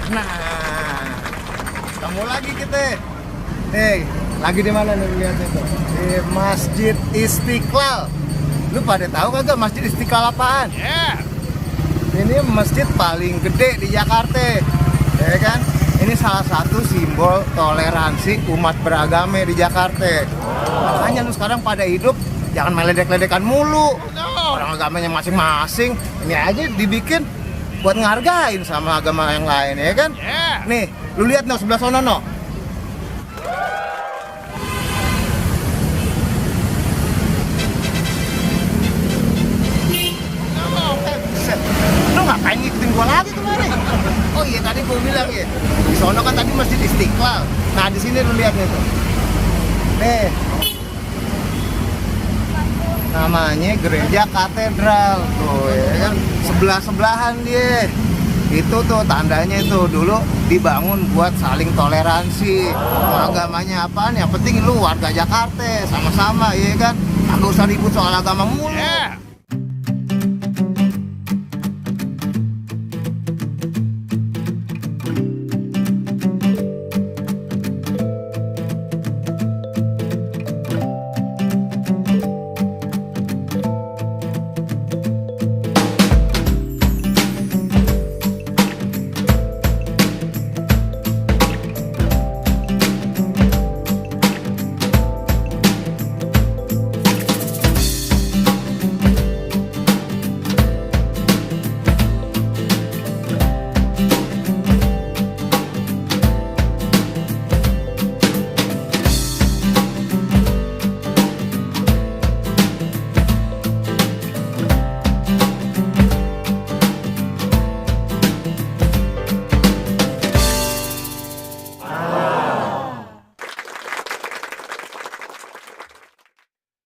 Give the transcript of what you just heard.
Nah, ketemu lagi kita. Lagi di mana nih lihat itu? Di Masjid Istiqlal. Lu pada tahu kagak Masjid Istiqlal apaan? Ini masjid paling gede di Jakarta, ya kan? Ini salah satu simbol toleransi umat beragama di Jakarta. Makanya lu sekarang pada hidup jangan meledek-ledekan mulu. Orang agamanya masing-masing. Ini aja dibikin buat ngargain sama agama yang lain, ya kan? Nih, lu lihat no sebelah sono no. Lu ngapain ngikutin gua lagi kemarin? Oh iya tadi gua bilang ya, di sono kan tadi Masjid Istiqlal. Nah di sini lu lihat nih tuh. Nih, namanya Gereja Katedral tuh, ya kan? Sebelah-sebelahan dia. Itu tuh tandanya itu dulu dibangun buat saling toleransi. Mau agamanya apaan? Yang penting lu warga Jakarta sama-sama, ya kan? Kagak usah ribut soal agama mulu.